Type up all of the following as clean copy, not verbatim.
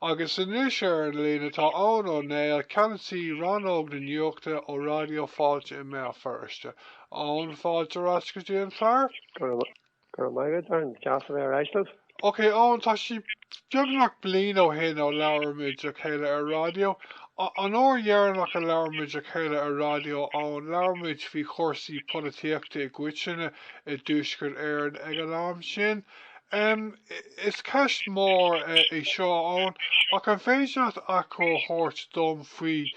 Agus anois ar an líne tá Eoin Ó Néill, Ceannasaí Rannóg na Nuachta ó Raidió Fáilte i mBéal Feirste. Eoin, fáilte ar ais go dtí an clár. Go raibh maith agat, Darren. Deas a bheith ar ais libh. Ok, Eoin, tá sé beagnach bliain ó shin ó labhair muid le chéile ar raidió. An uair dheireanach a labhair muid le chéile ar raidió, Eoin, labhair muid faoi chúrsaí polaitíochta i gcoitinne i dTuaisceart Éireann ag an am sin. Is ceist mhór é seo, Eoin, ach an féidir leat achoimre a thabhairt dom faoi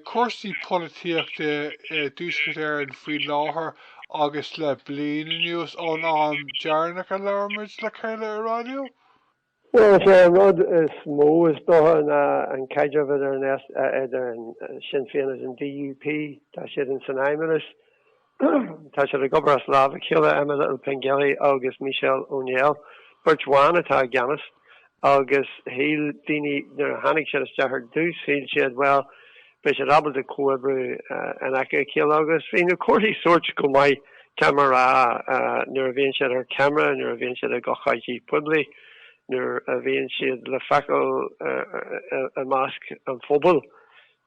chúrsaí polaitíochta i dTuaisceart Éireann faoi láthair agus le bliain anuas ón am deireanach a labhair muid le chéile ar raidió? Bhuel, is é an rud is mó is dócha ná an caidreamh idir an idir an Sinn Féin agus an DUP. Tá siad in san Fheidhmeannas. Tá siad ag obair as lámh a chéile, Emma Little Pengelly agus Michelle O'Neill, beirt bhan atá i gceannas. Agus shíl daoine nuair a tháinig siad isteach ar dtús, shíl siad, bhuel, beidh siad ábalta comhoibriú in aice a chéile agus bhí na comharthaí sóirt go maith, caithfidh mé a rá, nuair a bhíonn siad ar ceamara, nuair a bhíonn siad ag ócáidí poiblí, nuair a bhíonn siad le feiceáil i measc an phobail.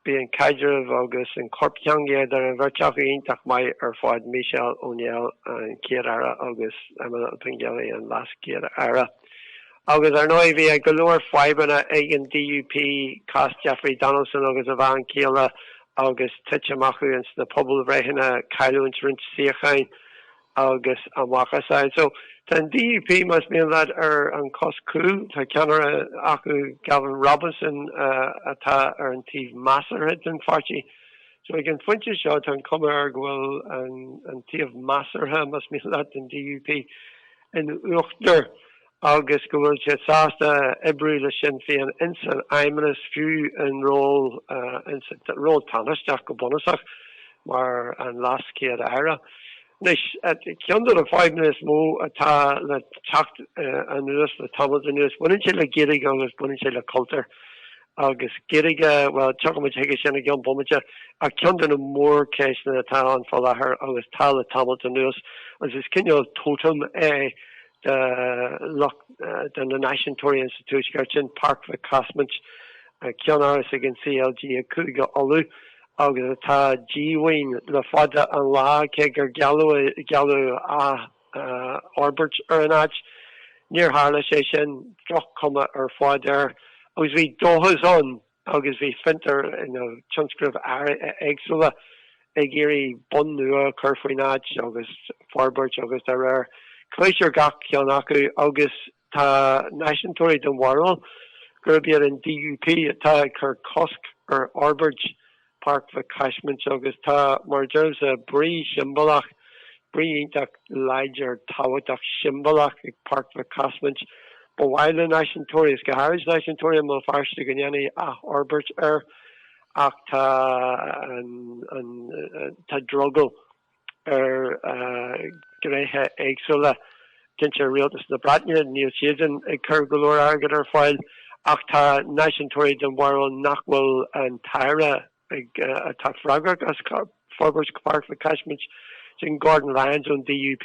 Bíonn caidreamh agus an corptheanga idir an bheirt acu iontach maith ar fad, Michelle O'Neill an Chéad-Aire agus Emma Little Pengelly an LeasChéad-Aire. Agus ar ndóigh bhí go leor fadhbanna ag an DUP, cás Jeffrey Donaldson agus a bhean chéile agus titim acu ins na pobalbhreitheanna, cailliúint roinnt suíocháin agus a macasamhail. So tá an DUP, más mian leat, ar an cos cúil. Tá ceannaire acu, Gavin Robinson, atá ar an taobh measartha den pháirtí. So ag an phointe seo tá an cuma air go bhfuil an taobh measartha, más mian leat, den DUP in uachtar agus go bhfuil siad sásta oibriú le Sinn Féin ins an Fheidhmeannas, fiú in ról, ins an ról tánaisteach go bunúsach, mar an LeasChéad-Aire. Anois, ceann de na fadhbanna is mó atá le teacht anuas le tamalt anuas, baineann sé le Gaeilge agus baineann sé le cultúr. Agus Gaeilge, bhuel, tiocfaidh muid chuige sin i gceann bomaite, ach ceann de na mórcheisteanna atá ann fá láthair agus tá le tamalt anuas, agus is cineál totem é de lucht de na náisiúntóirí insa Tuaisceart, sin Páirc Mhic Caismint, ceannáras ag an CLG ag Cúige Uladh agus atá díomhaoin le fada an lá, cé gur gealladh gealladh athfhorbairt ar an áit. Níor tharla sé sin, droch-chuma ar fad air agus bhí dóchas ann agus bhí fiontair nó tionscnaimh éagsúla ag iarraidh bonn nua a chur faoin áit agus forbairt agus dá réir. Chlis ar gach ceann acu agus tá náisiúntóirí den bharúil gurb iad an DUP atá ag cur cosc ar fhorbairt Páirc Mhic Caismint agus tá, mar a deirimse, brí shiombalach, brí iontach láidir tábhachtach siombalach ag Páirc Mhic Caismint. Ba mhaith le náisiúntóirí, is go háirid náisiúntóirí i mBéal Feirste, go ndéanfaí athfhorbairt air ach tá an, an, tá drogall ar ghnéithe éagsúla. Cinnte, Rialtas na Breataine, níl siadsan ag cur go leor airgid ar fáil ach tá náisiúntóirí den bharúil nach bhfuil an tAire atá freagrach as forbairt Pháirc Mhic Caismint, sin Gordon Lyons ón DUP,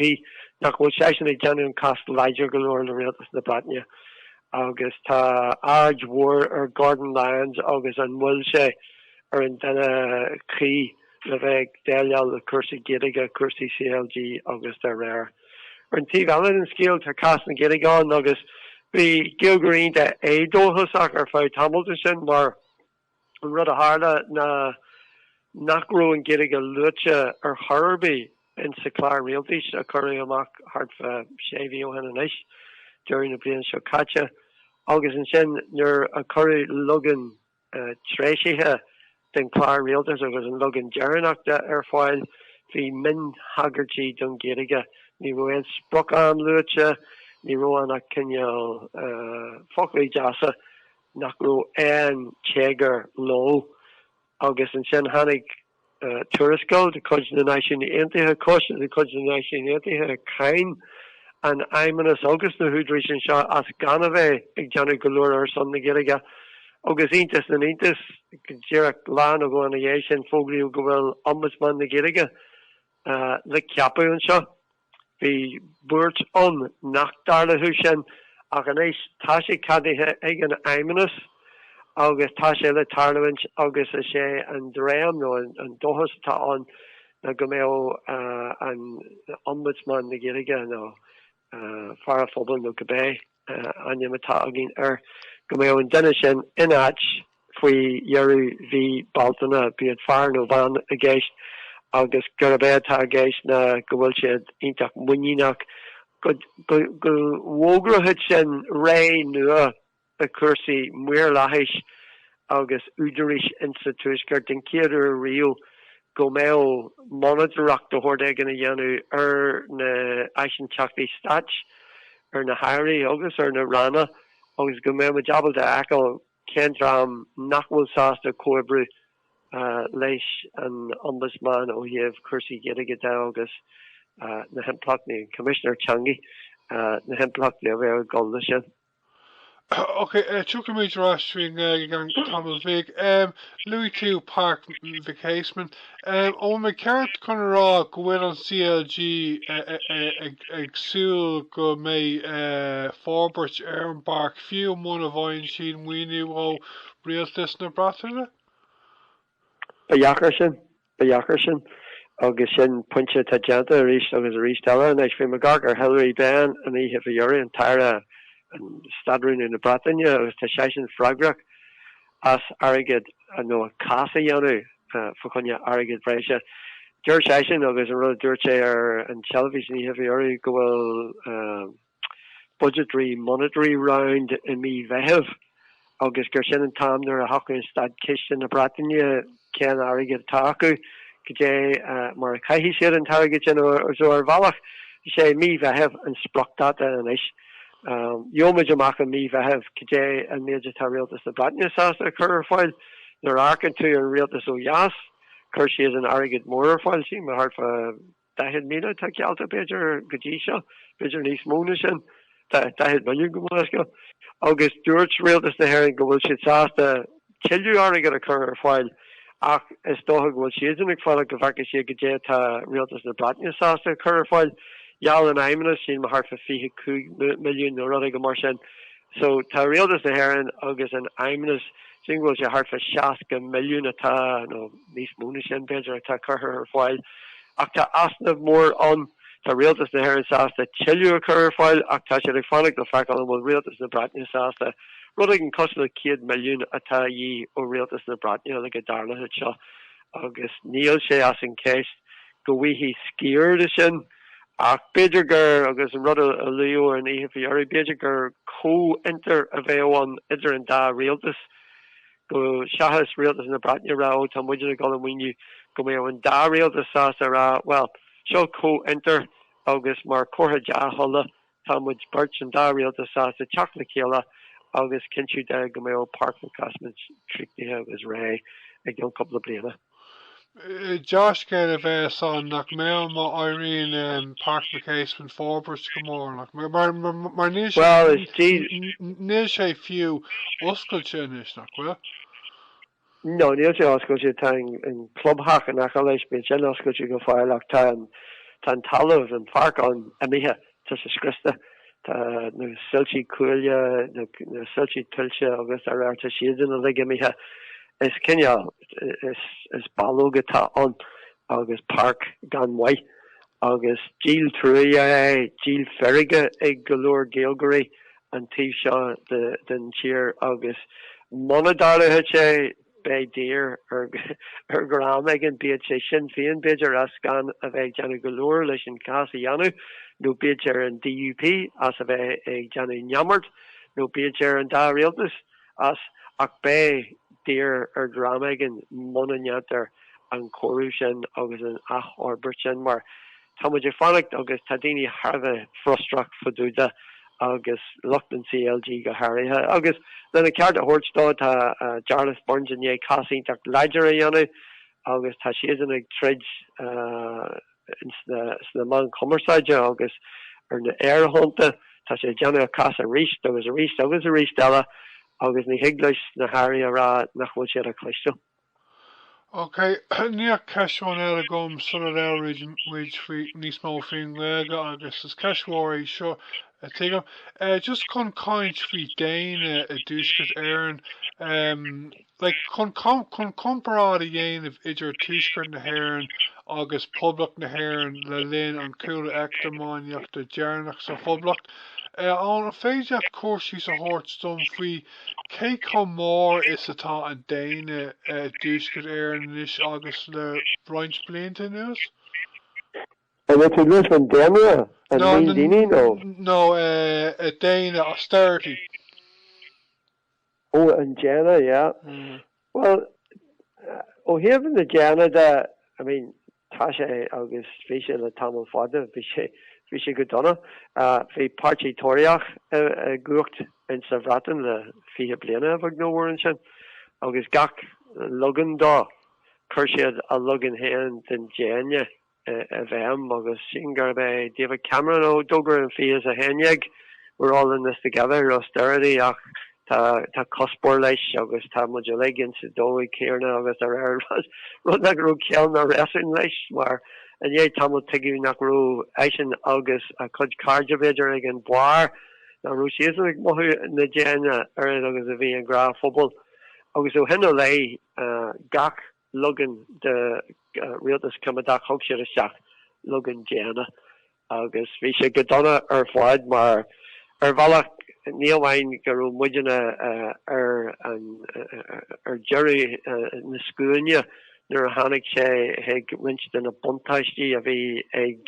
nach bhfuil seisean ag déanamh an cás láidir go leor le Rialtas na Breataine. Agus tá aird mhór ar Gordon Lyons agus an bhfuil sé ar an duine cuí le bheith ag déileáil le cúrsaí Gaeilge, cúrsaí CLG agus dá réir. Ar an taobh eile den scéal, tá cás na Gaeilge ann agus bhí Gaeilgeoirí iontach éadóchasach ar feadh tamaill ansin mar an rud a tharla ná nach raibh an Ghaeilge luaite ar chor ar bith in sa chlár rialtais a cuireadh amach thart fá sé mhí ó shin anois, deireadh na bliana seo caite. Agus ansin nuair a cuireadh leagan treisithe den chlár rialtais agus an leagan deireanach de ar fáil, bhí mionthagairtí don Ghaeilge. Ní raibh aon sprioc-am luaite, ní raibh ann ach cineál foclaí deasa nach raibh aon téagar leo. Agus ansin tháinig Tuarascáil de chuid na Náisiún Aontaithe, Coiste de chuid na Náisiún Aontaithe a cháin an Fheidhmeannas agus na húdaráis anseo as gan a bheith ag déanamh go leor ar son na Gaeilge. Agus iontas na n-iontas, go díreach lá nó dhó ina dhiaidh sin, fógraíodh go bhfuil Ombudsman na Gaeilge le ceapadh anseo. Bhí buairt ann nach dtarlódh sin. Ach anois tá sé ceadaithe ag an Fheidhmeannas agus tá sé le tarlúint agus is é an dream nó an dóchas atá ann ná go mbeadh an Ombudsman na Gaeilge nó Fear an Phobail nó cibé ainm atá againn air, go mbeadh an duine sin in áit faoi dheireadh mhí Bealtaine, bíodh fear nó bean i gceist, agus gurb é atá i gceist ná go bhfuil siad iontach muiníneach go bhfógróidh sin ré nua i cúrsaí maorlathais agus údaráis insa Tuaisceart den chéad uair riamh go mbeadh monatóireacht de shórt éigin a dhéanamh ar na áisinteachtaí stáit, ar na hairí agus ar na ranna agus go mbeadh muid ábalta a fheiceáil cén dream nach bhfuil sásta comhoibriú leis an Ombudsman ó thaobh cúrsaí Gaeilge de agus na himpleachtaí, an Coimisinéir Teanga, na himpleachtaí a bheadh ag dul leis sin. Ok, tiocfaimid ar ais faoin nGaeilge i gceann tamaill bhig. Luaigh tú Páirc Mhic Éasmainn. An bhfuil mé ceart chun a rá go bhfuil an CLG ag súil go mbeidh forbairt ar an bpáirc fiú muna bhfaigheann siad maoiniú ó Rialtas na Breataine? Ba dheacair sin. Ba dheacair sin. Agus sin pointe atá déanta arís agus arís eile anois. Bhí mé ag amharc ar Hilary Benn an oíche faoi dheireadh, an tAire, Stát-Rúnaí na Breataine, agus tá seisean freagrach as airgead nó cás a dhéanamh fá choinne airgead breise. Deir seisean, agus an rud a dúirt sé ar an teilifís an oíche faoi dheireadh, go bhfuil budgetary monitory round i mí Mheithimh agus gur sin an t-am nuair a shocraíonn Státchiste na Breataine cén airgead atá acu, goidé mar a chaithfidh siad an t-airgead sin. So ar bhealach, is é mí Mheithimh an spriocdháta anois. Gheobhaimid amach i mí Mheithimh goidé an méid atá Rialtas na Breataine sásta a chur ar fáil. Nuair a amharcann tú ar an rialtas ó dheas, chuir siad an airgead mór ar fáil, sílim thart fá 40,000 atá geallta, b'fhéidir, go dtí seo, b'fhéidir níos mó ná sin, 40 milliún gabh mo leithscéal. Agus dúirt Rialtas na hÉireann go bhfuil siad sásta tuilleadh airgid a chur ar fáil ach is dócha go bhfuil siadsan ag fanacht go bhfeicfidh siad goidé atá Rialtas na Breataine sásta a chur ar fáil. Gheall an Fheidhmeannas, sílim, thart fá 25 milliún nó rud éigin mar sin. So tá Rialtas na hÉireann agus an Fheidhmeannas, sílim go bhfuil sé thart fá 60 milliún atá, nó níos mó ná sin b'fhéidir, atá curtha ar fáil. Ach tá easnamh mór ann. Tá Rialtas na hÉireann sásta tuilleadh a chur ar fáil ach tá siad ag fanacht le feiceáil an bhfuil Rialtas na Breataine sásta. Rud éigin cosúil le 100 milliún atá a dhíth ó Rialtas na Breataine le go dtarlóidh seo agus níl sé as an cheist go bhfaighfí sciar de sin. Ach b'fhéidir gur, agus an rud a luadh ar an oíche faoi dheireadh, b'fhéidir gur comhfhiontar a bheadh ann idir an dá rialtas, go, seachas rialtas na Breataine a rá, ó tá muidne ag dul a mhaoiniú, go mbeadh an dá rialtas sásta a rá, bhuel, seo comhfhiontar agus mar chomhartha dea-thola tá muid beirt, an dá rialtas, sásta teacht le chéile agus cinntiú de go mbeadh Páirc Mhic Easmainn críochnaithe agus réidh i gceann cúpla bliana. Dea-scéal a bheas ann nach mbeadh má éiríonn Páirc Mhic Éasmainn forbairt go mór, nach mbeadh? Mar, mar níl sé, Bhuel, is díol. níl sé fiú oscailte anois, nach bhfuil? No, níl sé oscailte. Tá an clubtheach in aice leis, bíonn sin oscailte go fóill ach tá an, tá an talamh, an pháirc ann imithe. Tá sé scriosta. Tá na silte cuaille, na silte tuilte agus dá réir, tá siadsan uilig imithe. Is cineál, is ballóg atá ann agus páirc gan mhaith. Agus díol truaighe é, díol feirge ag go leor Gaeilgeoirí an taobh seo den tír agus muna dtarlóidh sé, beidh daor ar dhream éigin, bíodh sé Sinn Féin b'fhéidir as gan a bheith ag déanamh go leor leis an chás a dhéanamh, nó bíodh sé ar an DUP as a bheith ag déanamh neamart, nó bíodh sé ar an dá rialtas as, ach beidh daor ar dhream éigin muna ndéantar an cóiriú sin agus an athfhorbairt sin mar tá muid ag fanacht agus tá daoine thar a bheith frustrach fá dtaobh de agus lucht an CLG go háirithe. Agus lena ceart a thabhairt dó tá Jarlath Burns i ndiaidh cás iontach láidir a dhéanamh agus tá siadsan ag troid sna meáin chumarsáide agus ar na aerthonnta. Tá sé ag déanamh a cás arís agus arís agus arís eile agus ní thig leis na hairí a rá nach bhfuil siad á chloisteáil. Ok, níl ach ceist amháin eile agam sula labhraíonn muid faoi níos mó faoin nGaeilge agus is ceist mhór í seo. Tuigim. Just chun caint faoi déine i dTuaisceart Éireann, like chun chun comparáid a dhéanamh idir Tuaisceart na hÉireann agus Poblacht na hÉireann le linn an cúlú eacnamaíochta deireanach sa Phoblacht, an féidir leat cur síos a thabhairt dom faoi cé chomh mór is atá an déine i dTuaisceart Éireann anois agus le roinnt blianta anuas? An bhfuil tú ag labhairt faoin daonra, an líon daoine nó? No, déine, austerity. Ó, an déine, yeah. Bhuel, ó thaobh na déine de, I mean, tá sé agus bhí sé le tamall fada, bhí sé, bhí sé go dona. Bhí páirtí Tóraíoch i gcumhacht insa Bhreatain le 20 bliana, a bheag nó a mhór ansin, agus gach leagan dó, chuir siad a leagan féin den déine i bhfeidhm agus sílim gurb é David Cameron a d'fhógair in 2011 we're all in this together, austerity ach tá tá cuspóir leis agus tá muid uilig insa dóigh céanna agus dá réir rud nach raibh ciall ná réasún leis mar i ndiaidh tamaill tuigeadh nach raibh eisean agus a chuid cairde b'fhéidir ag an barr nach raibh siadsan ag mothú na déine oiread agus a bhí an gnáthphobal agus ó shin i leith gach leagan de rialtas coimeádach, thug siad isteach leagan déine agus bhí sé go dona ar fad mar ar bhealach ní amháin go raibh muidne ar an ar deireadh na scuaine nuair a tháinig sé chuig roinnt de na buntáistí a bhí ag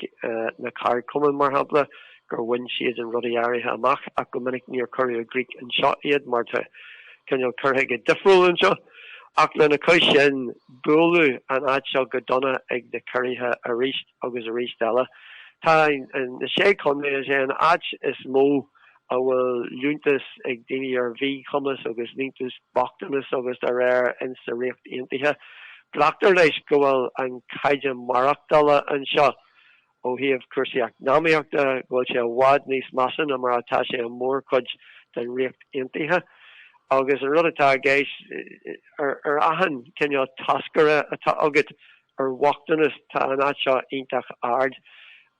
na ceardchumainn mar shampla gur bhain siad an rudaí áirithe amach ach go minic níor cuireadh i gcrích anseo iad mar tá cineál cur chuige difriúil anseo. Ach lena chois sin, buaileadh an áit seo go dona ag na ciorruithe arís agus arís eile. Tá na Sé Chontae, is é an áit is mó a bhfuil liúntas ag daoine ar mhíchumas agus liúntas bochtanais agus dá réir insa Ríocht Aontaithe. Glactar leis go bhfuil an caighdeán maireachtála anseo Ó thaobh cúrsaí eacnamaíochta, go bhfuil sé i bhfad níos measa ná mar atá sé i mórchuid den Ríocht Aontaithe. Agus an rud atá i gceist, ar achan cineál táscaire atá agat ar bhochtanas, tá an áit seo iontach ard.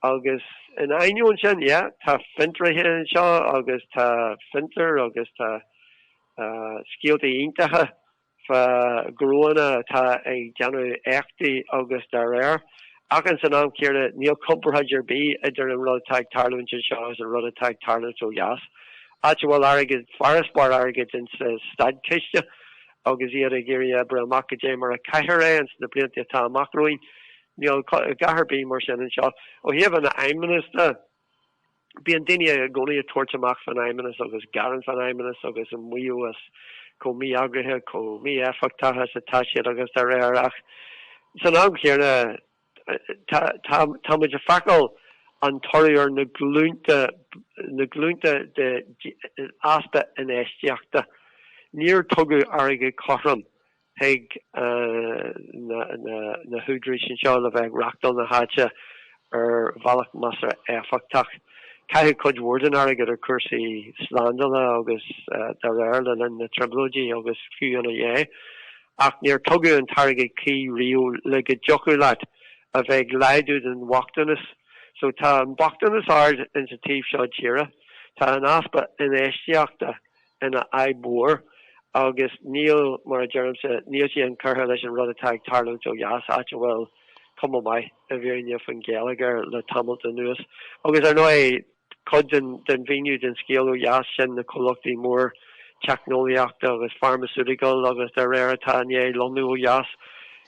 Agus in ainneoin sin, yeah, tá fiontraithe anseo agus tá fiontair agus tá scéalta iontacha fá ghnóanna atá ag déanamh éachtaí agus dá réir. Ach ins an am céanna níl comparáid ar bith idir an rud atá ag tarlúint anseo agus an rud atá ag tarlúint ó dheas. Áit a bhfuil airgead, farasbarr airgid ins an státchiste agus iad ag iarraidh oibriú amach goidé mar a caithfear é ins na blianta atá amach romhainn. Níl a dhath ar bith mar sin anseo. Ó thaobh an fheidhmeannas de, Bíonn daoine i gcónaí ag tabhairt amach fán fheidhmeannas agus ag gearán fán fheidhmeannas agus ag maíomh as chomh mí-eagraithe, chomh mí-éifeachtach is atá siad agus dá réir ach san am chéanna tá tá muid ag feiceáil an toradh ar na glúnta na glúnta de easpa infheistíochta. Níor tugadh airgead cothrom chuig na húdaráis anseo le bheith ag reachtáil na háite ar bhealach measartha éifeachtach. Caitheadh cuid mhór den airgead ar chúrsaí slándála agus dá réir le linn na dTrioblóidí agus fiú ina dhiaidh, ach níor tugadh an t-airgead cuí riamh le go dtiocfadh leat a bheith ag laghdú den bhochtanas. So tá an bochtanas ard insa taobh seo tíre, tá an easpa infheistíochta ina fhadhb mhór agus níl, mar a deirimse, níl sé inchurtha leis an rud atá ag tarlúint ó dheas, áit a bhfuil cuma maith i bhfírinne faoin gheilleagar le tamalt anuas. Agus ar ndóigh, cuid den den mhíniú den scéal ó dheas sin na comhlachtaí mór teicneolaíochta agus pharmaceutical agus dá réir atá i ndiaidh lonnú ó dheas,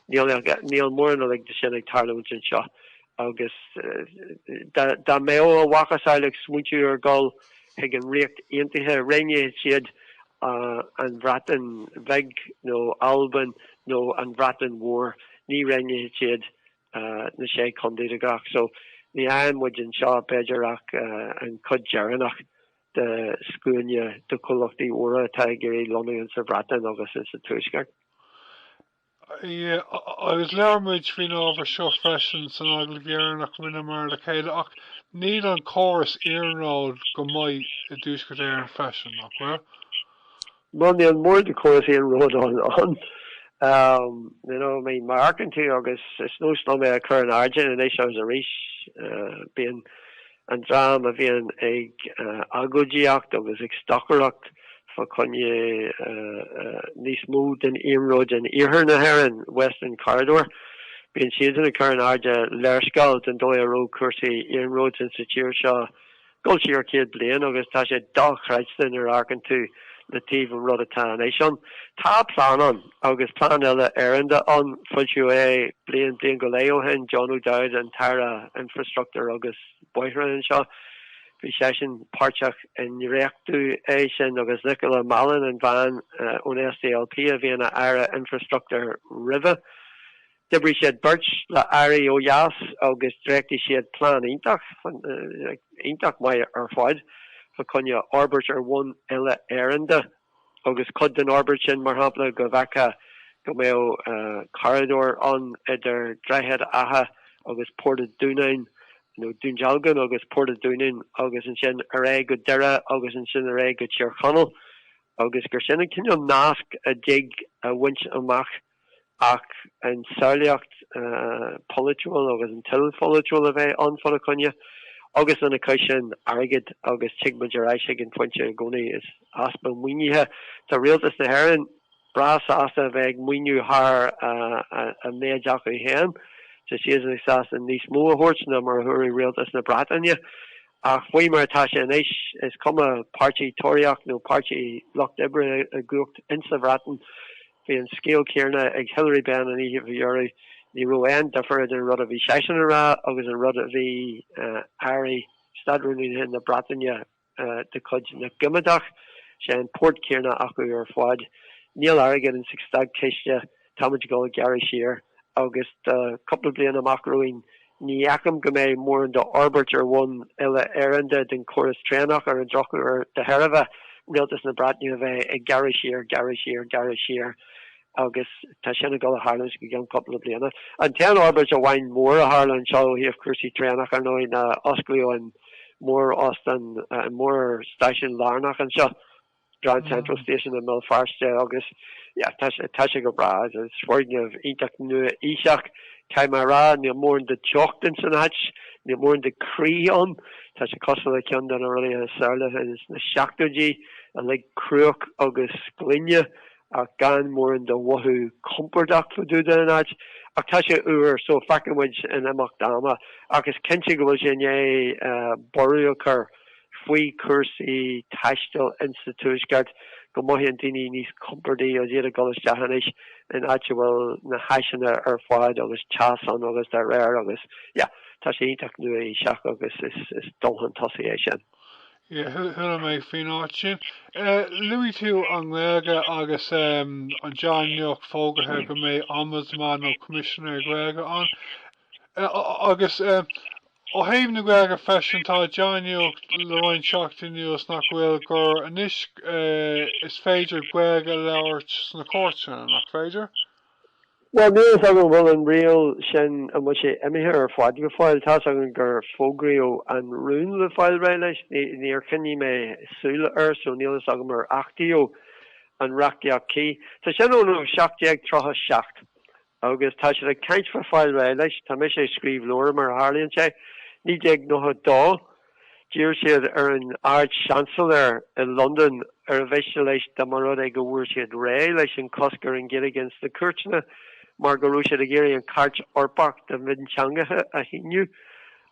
níl níl mórán uilig de sin ag tarlúint anseo. Agus dá dá mbeadh a mhacasamhail ag smaointiú ar dhul chuig an Ríocht Aontaithe, roghnódh siad an Bhreatain Bheag nó Albain nó an Bhreatain Mhór, ní roghnódh siad na Sé Chontae de gach. So ní fhaigheann muid anseo b'fhéidir ach an chuid deireanach de scuaine de chomhlachtaí mhóra atá ag iarraidh lonnú insa Bhreatain agus insa Tuaisceart. Agus labhair muid faoin ábhar seo freisin san agallamh dheireanach a rinneamar le chéile, ach níl an córas iarnróid go maith i dTuaisceart Éireann freisin, nach bhfuil? Bhuel, níl mórán de chóras iarnróid ann. You know, I mean, má amharcann tú, agus is nós liom é a chur in airde anois agus arís, bíonn. an dream a bhíonn ag agóidíocht agus ag stocaireacht fá choinne níos mó den iarnród in iarthar na hÉireann, Western Corridor. Bíonn siadsan ag cur in airde léarscáil den dóigh a raibh cúrsaí iarnróid insa tír seo dul siar 100 bliain agus tá sé dochreidte nuair a amharcann tú le taobh an rud atá anois ann. Tá plean ann agus plean uile-Éireannda ann, foilsíodh é bliain, bliain go leith ó shin, John O'Dowd an tAire Infreastruchtúir agus Bóithre anseo, bhí seisean páirteach i ndréachtú é sin agus Nicola Mallon an bhean ón SDLP a bhí ina Aire Infreastruchtúir roimhe. D'oibrigh siad beirt le airí ó dheas agus dhréachtaigh siad plean iontach, iontach maith ar fad, fá choinne fhorbairt ar bhonn uile-Éireannda agus cuid den fhorbairt sin, mar shampla, go bhfeicfeá go mbeadh corridor ann idir Droichead Átha agus Port a' Dúnáin, nó Dún Dealgan agus Port a' Dúnáin agus ansin ar aghaidh go Doire agus ansin ar aghaidh go Tír Chonaill agus gur sin an cineál nasc a dtig a bhaint amach. ach an tsamhlaíocht pholaitiúil agus an toil pholaitiúil a bheith ann fána choinne, agus lena chois sin, airgead, agus tig muid ar ais ag an phointe i gcónaí, is easpa maoinithe. Tá Rialtas na hÉireann breá sásta a bheith ag maoiniú thar an méid acu féin, tá siadsan sásta níos mó a thabhairt ná mar a thabharfadh Rialtas na Breataine, ach faoi mar atá sé anois, is cuma páirtí Tóraíoch nó páirtí Lucht Oibre i gcumhacht insa Bhreatain, Bhí an scéal céanna ag Hilary Benn an oíche faoi dheireadh. Ní raibh aon difear idir an rud a bhí seisean a rá agus an rud a bhí airí Stát-Rúnaithe na Breataine de chuid na gCoimeádach. Sé an port céanna acu ar fad. Níl airgead insa státchiste, táimid ag dul ag gearradh siar agus do cúpla bliain amach romhainn Ní fheicim go mbeidh mórán d'fhorbairt ar bhonn uile-Éireannda den chóras traenach ar an drochuair de thairbhe Rialtas na Breataine a bheith ag gearradh siar, gearradh siar, gearradh siar agus tá sin ag dul a tharlúint go gceann cúpla bliana. An t-aon fhorbairt amháin mór a tharla anseo ó thaobh cúrsaí traenach ar ndóigh ná osclaíodh an mór-óstán, an mór-stáisiún lárnach anseo. Grand Central Station i mBéal Feirste agus yeah tá sé tá sé go breá. Is foirgneamh iontach nua-aoiseach. Caithfidh mé a rá níl mórán de teocht ins an áit, níl mórán de croí ann. Tá sé cosúil le ceann de na rudaí a tharla ins na seachtóidí, uilig cruach agus gloine ach gan mórán de mhothú compordach fá dtaobh den áit. Ach tá sé úr so feicfidh muid in imeacht ama. Ach is cinnte go bhfuil sé i ndiaidh borradh a chur faoi chúrsaí taistil insa Tuaisceart, go mothaíonn daoine níos compordaí agus iad ag dul isteach anois in áit a bhfuil na háiseanna ar fad agus teas ann agus dá réir agus yeah, tá sé iontach nua-aoiseach agus is, is dul chun tosaigh é sin. Yeah, chuala mé faoin áit sin. Luaigh tú an Ghaeilge agus an dea-nuacht fógartha go mbeidh Ombudsman nó Coimisinéir Gaeilge ann. Agus ó thaobh na Gaeilge freisin, tá dea-nuacht le roinnt seachtainí anuas nach bhfuil, gur anois is féidir Gaeilge a labhairt sna cúirteanna, nach féidir? Bhuel, níl a fhios agam an bhfuil an riail sin, an bhfuil sé imithe ar fad go fóill. Tá's agam gur fógraíodh an rún le fáil réidh leis. Níor choinnigh mé súil air so níl a fhios agam ar achtaíodh an reachtaíocht cuí. Tá sin ón 1737. Agus tá siad ag caint fá fáil réidh leis. Tá mise ag scríobh leabhair, mar a tharlaíonn sé. 1992, d'iarr siad ar an Ard-Seansailéir i Londain ar mhiste leis dá mba rud é go bhfuair siad réidh leis an cosc ar an Ghaeilge ins na cúirteanna mar go raibh siad ag iarraidh an Chairt Eorpach do Mhionteangacha a shíniú.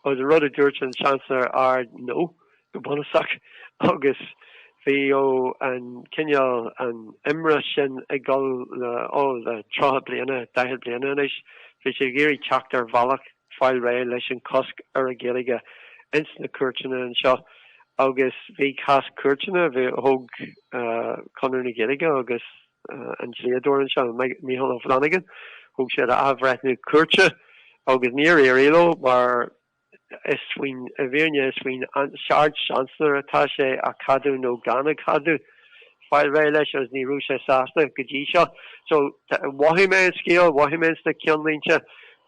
Agus an rud a dúirt an Seansailéir Ard, no. go bunúsach, agus bhí an cineál, an iomrá sin ag dul le, ó, le 30 bliana, 40 bliana anois. Bhí siad ag iarraidh teacht ar bhealach fáil réidh leis an cosc ar an Ghaeilge ins na cúirteanna anseo agus bhí cás cúirteanna, bhí, thóg Conradh na Gaeilge agus an dlíodóir anseo, Micheál Ó Flanagan, thóg siad athbhreithniú cúirte agus níor éirigh leo mar Is faoin, i bhfírinne, is faoin Ard-Seansailéir atá sé a cheadú nó gan a cheadú fáil réidh leis agus ní raibh sé sásta go dtí seo. So, mhothaigh mé an scéal, mhothaigh mé ins na ceannlínte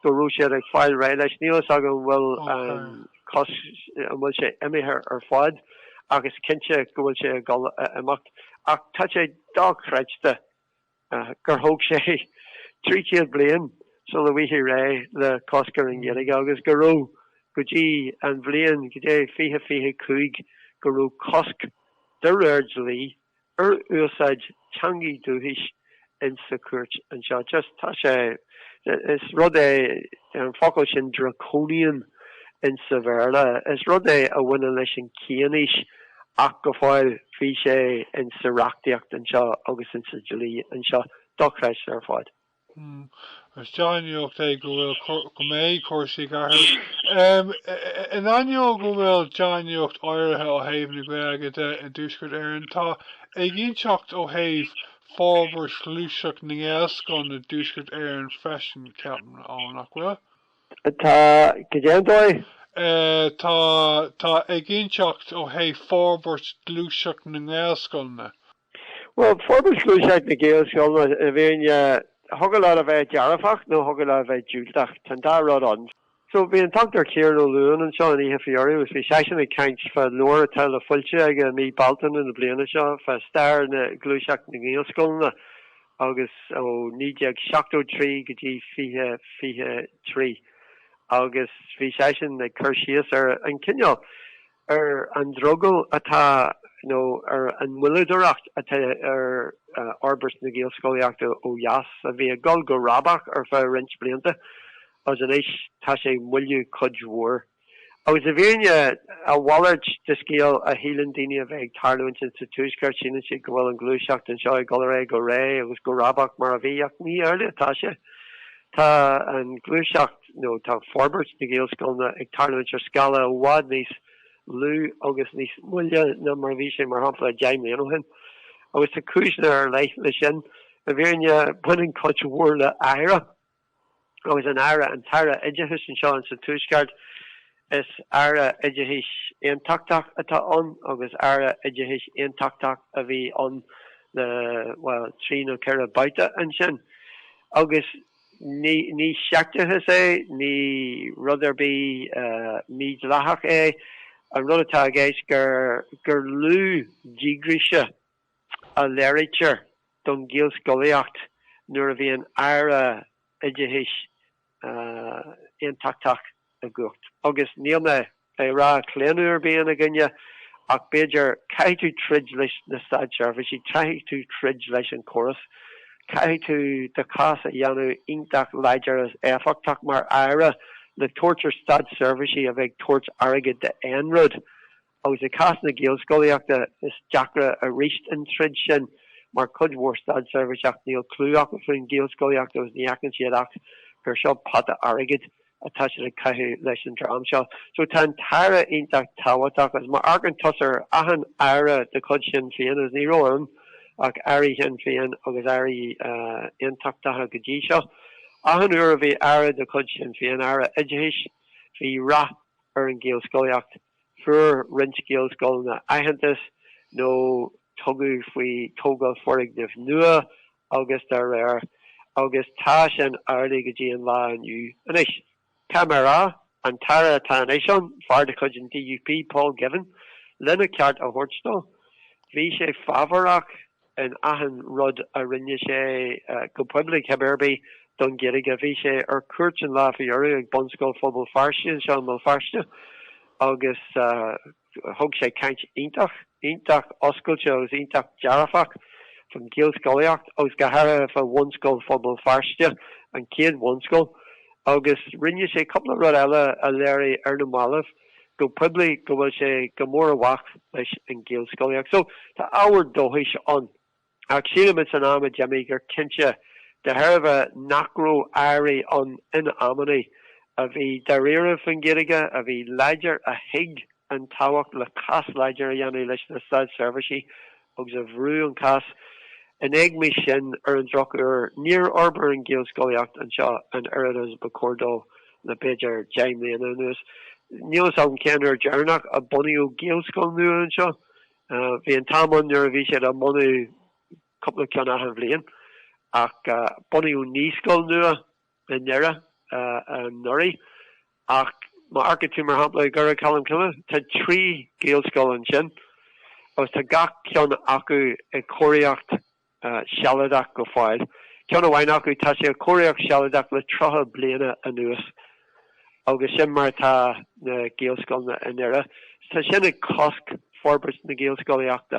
go raibh siad ag fáil réidh leis. Níl fhios agam an bhfuil an cosc, an bhfuil sé imithe ar fad ach is cinnte go bhfuil sé ag dul a imeacht. Ach tá sé dochreidte. gur thóg sé 300 bliain sula bhfaighfí réidh le cosc ar an Ghaeilge agus go raibh. Go dtí an bhliain, go dtí 2025, go raibh cosc, de réir dlí, ar úsáid teangaí dúchais insa chúirt anseo. Just, tá sé, is rud é, an focal sin draconian insa Bhéarla, is rud é a bhaineann leis an cianaois ach go fóill bhí sé insa reachtaíocht anseo agus insa dlí anseo. Dochreidte ar fad. Is dea-nuacht é go bhfuil, go mbeidh cúrsaí ag athrú. In ainneoin go bhfuil dea-nuacht áirithe ó thaobh na Gaeilge de i dTuaisceart Éireann, tá éiginnteacht ó thaobh forbairt ghluaiseacht na nGaelscoileanna i dTuaisceart Éireann freisin, ceapaim, Eoin, nach bhfuil? Tá, cad é an dóigh? Tá, tá éiginnteacht ó thaobh forbairt ghluaiseacht na nGaelscoileanna. Bhuel, forbairt ghluaiseacht na Gaelscoileanna, i bhfírinne, thiocfadh leat a bheith dearfach nó thiocfadh leat a bheith diúltach. Tá an dá rud ann. So, bhí an Dr Ciarán Ó Luain anseo an oíche faoi dheireadh agus bhí seisean ag caint fá leabhar atá le foilsiú aige i mí Bealtaine na bliana seo fá stair na gluaiseacht na nGaelscoileanna agus ó 1973 go dtí 2023 agus bhí seisean ag cur síos ar an cineál ar an drogall atá nó ar an moilleadóireacht atá ar fhorbairt na Gaelscolaíochta ó dheas, a bhí ag dul go rábach ar feadh roinnt blianta agus anois tá sé ag moilliú cuid mhór. Agus i bhfírinne, a mhalairt de scéal a shíleann daoine a bheith ag tarlúint insa Tuaisceart, síleann siad go bhfuil an ghluaiseacht anseo ag dul ar aghaidh go réidh agus go rábach mar a bhí, ach ní amhlaidh atá sé. Tá an ghluaiseacht. nó tá forbairt na Gaelscoileanna ag tarlúint ar scála i bhfad níos lú agus níos moille ná mar a bhí sé, mar shampla, 10 mbliana ó shin. Agus tá cúiseanna ar leith leis sin. I bhfírinne, baineann cuid mhór le Aire, agus an Aire, an tAire Oideachais anseo insa Tuaisceart, is Aire Oideachais Aontachtach atá ann agus Aire Oideachais Aontachtach a bhí ann le, bhuel, trí nó ceithre babhta ansin. Agus Ní seicteachas é, ní rud ar bith mídhleathach é. An rud atá i gceist gur gur lú díograise a léirítear don Ghaelscolaíocht nuair a bhíonn Aire Oideachais Aontachtach i gcumhacht. Agus níl mé ag rá claonadh ar bith ina gcoinne, ach b'fhéidir, caithfidh tú troid leis na státseirbhísigh, caithfidh tú troid leis an chóras, caithfidh tú do chás a dhéanamh iontach láidir is éifeachtach mar Aire le tabhairt ar státseirbhísigh a bheith ag tabhairt airgid d'aon rud. Agus i gcás na Gaelscolaíochta, is deacra aríst an troid sin mar cuid mhór státseirbhíseach níl clú acu faoin Ghaelscolaíocht agus ní fheiceann siad ach gur seo pota airgid atá siad ag caitheamh leis an dream seo. So tá an tAire iontach tábhachtach agus má amharcann tusa ar achan Aire de chuid Shinn Féin, agus ní raibh ann ach Airí Shinn Féin agus Airí Aontachtacha go dtí seo, achan uair a bhí Aire de chuid Shinn Féin, Aire Oideachais, bhí rath ar an Ghaelscolaíocht. Fuair roinnt Gaelscoileanna aitheantas nó tugadh faoi tógáil foirgneamh nua agus dá réir, agus tá sin amhlaidh go dtí an lá inniu. Anois, caithfidh mé a rá, an tAire atá anois ann, fear de chuid an DUP, Paul Givan, lena cheart a thabhairt dó, bhí sé fábharach in achan rud a rinne sé go poiblí, cibé ar bith, don Ghaeilge. Bhí sé ar cuairt an lá faoi dheireadh ag Bunscoil Phobal Feirste anseo i mBéal Feirste agus thug sé caint iontach, iontach oscailte agus iontach dearfach faoin Ghaelscolaíocht agus go háirithe fá Bhunscoil Phobal Feirste, an chéad bhunscoil. Agus rinne sé cúpla rud eile a léirigh ar na mallaibh. go poiblí go bhfuil sé go mór i bhfách leis an Ghaelscolaíocht. So, tá ábhar dóchais ann. Ach sílim ins an am a d'imigh gur cinnte, de thairbhe nach raibh airí ann in amannaí a bhí dáiríre faoin Ghaeilge, a bhí láidir, a thuig an tábhacht le cás láidir a dhéanamh leis na státseirbhísigh agus a bhrú an cás. In éagmais sin, ar an drochuair, níor fhorbair an Ghaelscolaíocht anseo an oiread agus ba chóir dó le b'fhéidir 10 mbliana anuas. Níl fhios agam cén uair deireanach a bunaíodh Gaelscoil nua anseo. Bhí an t-am ann nuair a bhí siad á mbunú cúpla ceann achan bhliain, ach bunaíodh naíscoil nua i nDoire anuraidh. Ach má amharcann tú, mar shampla, i Doire Cholm Cille, tá 3 Ghaelscoil ansin agus tá gach ceann acu i cóiríocht sealadach go fóill. Ceann amháin acu, tá sé i cóiríocht sealadach le 30 bliana anuas. Agus sin mar atá na Gaelscoileanna i nDoire. Tá sin ag cosc forbairt na Gaelscolaíochta.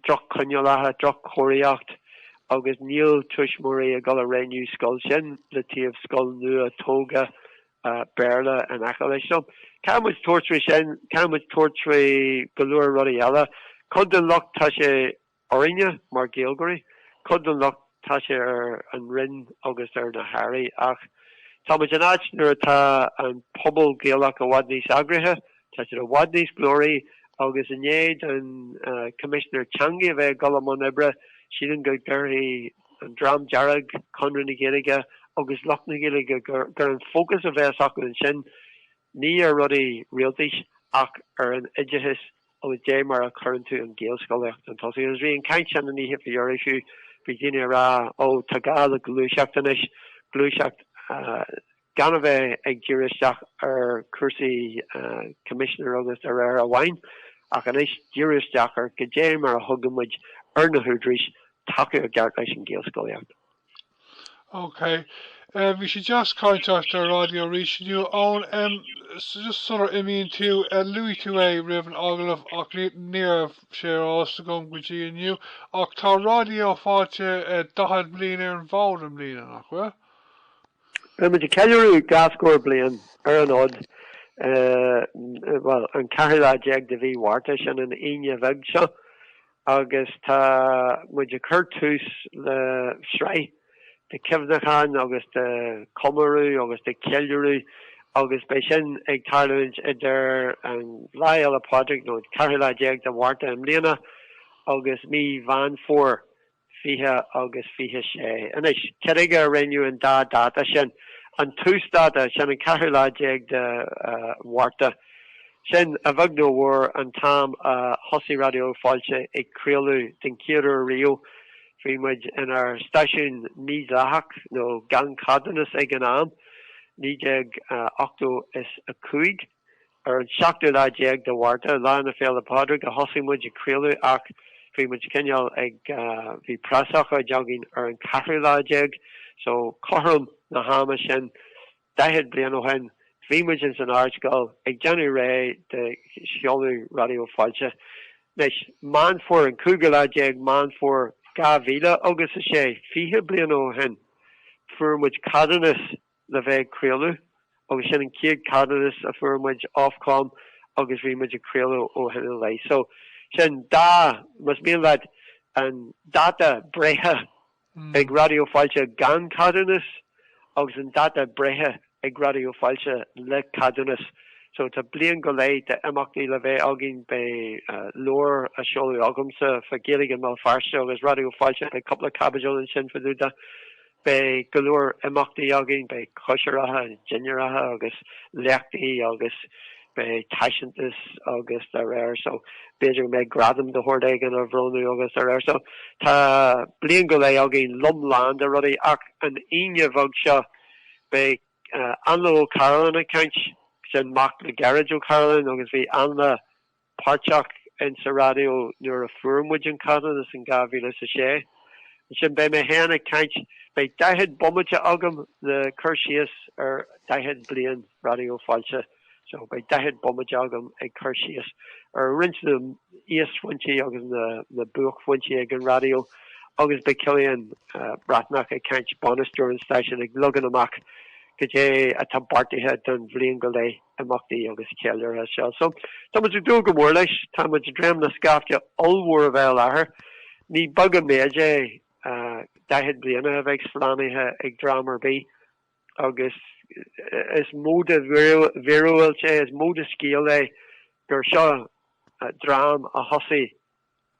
Droch-choinníollacha, droch-chóiríocht agus níl tuismitheoirí ag dul a roghnú scoil sin le taobh scoil nua tógtha Béarla in aice leis. So, caithfidh muid tabhairt faoi sin, caithfidh muid tabhairt faoi go leor rudaí eile. Cuid den locht tá sé orainne mar Ghaeilgeoirí, cuid den locht tá sé ar an Roinn agus ar na hAirí ach tá muid in áit nuair atá an pobal Gaelach i bhfad níos eagraithe, tá siad i bhfad níos glóraí agus i ndiaidh don Choimisinéir Teanga a bheith ag dul i mbun oibre, sílim go gcuirfidh an Dream Dearg, Conradh na Gaeilge agus lucht na Gaeilge gur an fócas a bheas acu ansin ní ar rudaí rialtais ach ar an oideachas agus dé mar a chuireann tú an Ghaelscolaíocht chun tosaigh. Agus bhí an chaint sin an oíche faoi dheireadh fiú, bhí daoine ag rá ó tá gá le gluaiseacht anois, gluaiseacht gan a bheith ag díriú isteach ar chúrsaí coimisinéir agus dá réir amháin ach anois díriú isteach ar goidé mar a thugann muid ar na húdaráis tacú i gceart leis an Ghaelscolaíocht. Ok. Bhí sé deas caint leat ar raidió arís inniu, Eoin. Just sular imíonn tú, luaigh tú é roimh an agallamh ach ní raibh sé ar eolas agam go dtí inniu, ach tá Raidió Fáilte 40 bliain ar an bhfód i mbliana, nach bhfuil? Beidh muid ag ceiliúradh dhá scór bliain ar an fhód, bhuel, an ceathrú lá déag de mhí Mhárta, sin an Aoine bheag seo. agus tá muid ag cur tús le sraith de chuimhneacháin agus de chomóradh agus de cheiliúradh agus beidh sin ag tarlúint idir an Lá Fhéile Pádraig nó an ceathrú lá déag de Mhárta i mbliana agus mí Mheán Fómhair 20 agus 26. Anois, cad chuige a roghnaíodh an dá dáta sin? An túsdáta, sin an ceathrú lá déag de Mhárta. Sin, a bheag nó a mhór, an t-am a thosaigh Raidió Fáilte ag craoladh den chéad uair riamh. Bhí muid inár stáisiún mídhleathach nó gan cheadúnas ag an am, 1985. Ar an seachtú lá déag de Mhárta, Lá na Féile Pádraig, a thosaigh muid ag craoladh ach bhí muid cineál ag, bhí preasócáid againn ar an ceathrú lá déag, so cothrom na hama sin, 40 bliain ó shin, bhí muid ins an Ardscoil ag déanamh réidh do sheoladh Raidió Fáilte. Anois, Meán Fómhair, an cúigiú lá déag Meán Fómhair 2006, 20 bliain ó shin, fuair muid ceadúnas le bheith ag craoladh agus sin an chéad ceadúnas a fuair muid Ofcom agus bhí muid ag craoladh ó shin i leith. So, sin dá, más mian leat, an dáta breithe ag Raidió Fáilte gan ceadúnas agus an dáta breithe ag Raidió Fáilte le ceadúnas. So tá bliain go leith de imeachtaí le bheith againn, beidh leabhar á seoladh agamsa fá Gaeilge i mBéal Feirste agus Raidió Fáilte, beidh cúpla caibidil ansin fá dtaobh de. Beidh go leor imeachtaí againn, beidh cóisireacha, dinnéaracha agus léachtaí agus beidh taispeántas agus dá réir. So b'fhéidir go mbeidh gradam de shórt éigin á bhronnadh agus dá réir. So tá bliain go leith againn lom lán de rudaí ach an Aoine bheag seo beidh Ainle Ó Cairealláin ag caint, sin mac le Gearóid Ó Cairealláin agus bhí Ainle páirteach in sa raidió nuair a fuair muid an ceadúnas in 2006. Ansin beidh mé féin ag caint, beidh 40 bomaite agam le cur síos ar 40 bliain Raidió Fáilte. So beidh 40 bomaite agam ag cur síos ar roinnt na íosphointí agus na na buaicphointí ag an raidió agus beidh Cillian Breathnach ag caint, bainisteoir an stáisiúin, ag leagan amach cad é atá beartaithe don bhliain go leith. imeachtaí agus ceiliúrtha seo. So, tá muid ag dúil go mór leis. Tá muid ag dréim le scaifte ollmhór a bheith i láthair. Ní beag an méid é 40 bliana a bheith slánaithe ag dream ar bith agus is mó de mhíorúilt é, is mó de scéal é gur seo dream a thosaigh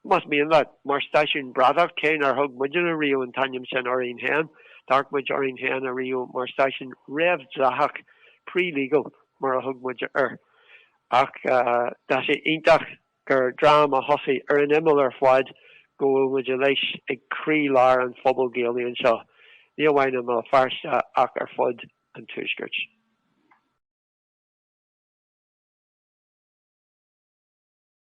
Más mian leat, mar stáisiún bradach, cé nár thug muidne riamh an t-ainm sin orainn féin, d'amharc muid orainn féin ariamh mar stáisiún réamhdhleathach, pre-legal, mar a thug muid air. Ach tá sé iontach gur dream a thosaigh ar an imeall ar fad go bhfuil muid anois ag croí-lár an phobail Ghaelaigh anseo, ní amháin i mBéal Feirste ach ar fud an Tuaiscirt.